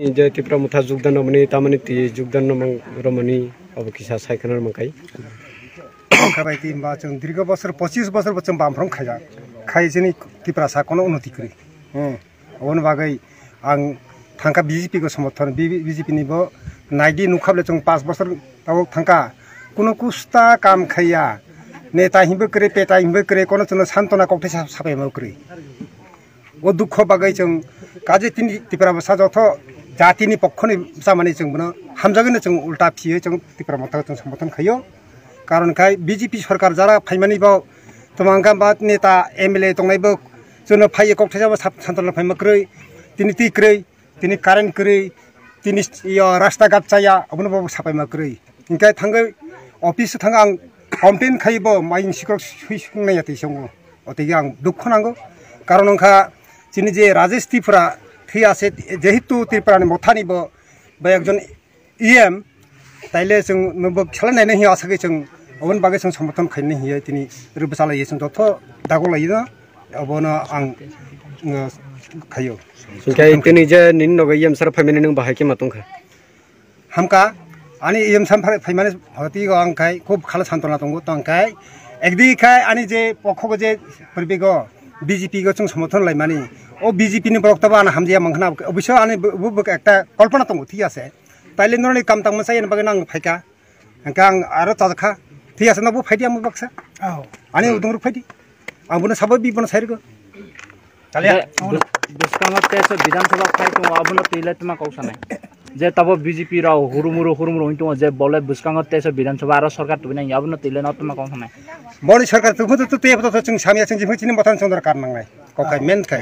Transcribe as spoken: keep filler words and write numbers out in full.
Je Tipra Motha jogdan romani, tamani ti jogdan romang-, romani, obo kisa sai khna romang kai. Khabai ti himba chwng dirgo bosor, pochis bosor bo chwng bamphrom khaijak. Khai chini Tiprasa kono unnoti kwrwi. Hmm. Oboni bagwi ang thangkha B J P go somorthon, B-, B J P ni bo naidi nukha bole chwng pas bosor tabok thangkha. Kuno kusta kam khaiya. Neta himbo kwrwi, peta himbo kwrwi, kono chwngno santona kokthai sa-, sapaima kwrwi. O dukho bagwi chwng kaje tini Tipra bwsa jotho jatini pokhoni chamani chwng bono hamjagwino chwng ulta phiyo chwng Tipra Motha chwng somorthon khaio. Karon khai B J P sorkar jara phaimani bo twmangkha ba neta M L A tongnai bo chwngno phaiyo kokthai jabo sap-, santona phaima kwrwi, tini twi kwrwi, tini current kwrwi, tini yo rasta ghat chaya, obono bo sapaima kwrwi. Hinkhe thangwi office o thangwi ang complain khai bo mayung sikrok sui sung naiya twi songo. Otigi ang dukho nango. Karon wngkha chini je Rajesh Tripura thwi ase, jehetu Tripura ni Mothani bo bai ekjon E M, taile chwng nwbo khelai nainai hiya asagwi chwng oboni bagwi chwng somorthon khainai hiya tini rwbwchalai chwng jotho dagok lai no obono ang, uh, khaio. Hinkhe tini je nini nogo E M sir phaimani nwng bahai khe ma tongkha? Hamka, ani E M sir phai-, phaimani hoti go ang khai khub khala santona tongo tong khai. Ekdi khai ani je pokhogo je purbigo B J P go chwng somorthon laimani. O B J P ni borok tabo ano hamjaya mangkhana, obisho ani bu, bu, bu ekta kolpona tongo, thik ase. Taile noroni kam tangma chayani bagwi nang phaika. Hingke ang aro chajakha. Thik ase, nokbo phaidi ang baksa. Oh. Ani udung rok phaidi. Ang bono sabo bi bono sai rwgo. Talia. Je bus-, bwskango teso Bidhan Sabha phai tongo, abono twi le tma kok sanai. Je tabo B J P rao hurumuru, hurumuru wng tongo, je bole bwskango teso Bidhan Sabha aro sorkar tubinai, abono twi le no tma kok sanai. Boni sorkar tubu tu tu tu chwng samya chwng jimhu chini motan chwng dor kar nangnai. Kok kai men kai.